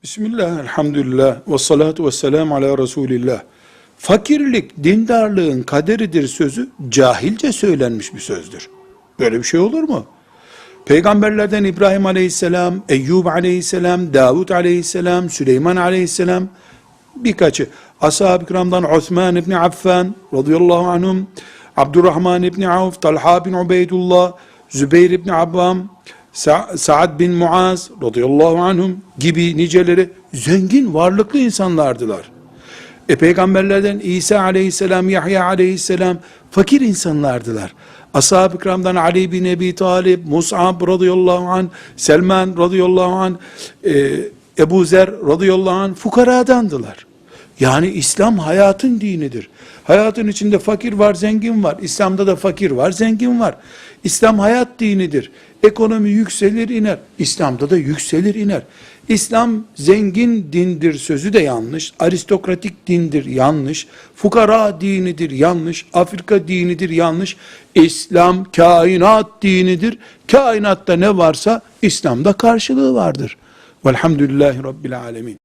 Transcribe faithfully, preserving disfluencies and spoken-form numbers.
Bismillah, elhamdülillah, ve salatu ve selamu ala Resulillah. Fakirlik dindarlığın kaderidir sözü cahilce söylenmiş bir sözdür. Böyle bir şey olur mu? Peygamberlerden İbrahim aleyhisselam, Eyyub aleyhisselam, Davud aleyhisselam, Süleyman aleyhisselam, birkaçı, ashab-ı kiramdan Osman ibn Affan radıyallahu anhum, Abdurrahman ibn Avf, Talha bin Ubeydullah, Zübeyir ibn Avvam, Sa-, Sa'd bin Muaz radıyallahu anhum gibi niceleri zengin, varlıklı insanlardılar. E, peygamberlerden İsa aleyhisselam, Yahya aleyhisselam fakir insanlardılar. Ashab-ı kiramdan Ali bin Ebi Talib, Mus'ab radıyallahu anh, Selman radıyallahu anh, e, Ebu Zer radıyallahu anh fukaradandılar. Yani İslam hayatın dinidir. Hayatın içinde fakir var, zengin var. İslam'da da fakir var, zengin var. İslam hayat dinidir. Ekonomi yükselir iner. İslam'da da yükselir iner. İslam zengin dindir sözü de yanlış. Aristokratik dindir, yanlış. Fukara dinidir, yanlış. Afrika dinidir, yanlış. İslam kainat dinidir. Kainatta ne varsa İslam'da karşılığı vardır. Velhamdülillahi Rabbil Alemin.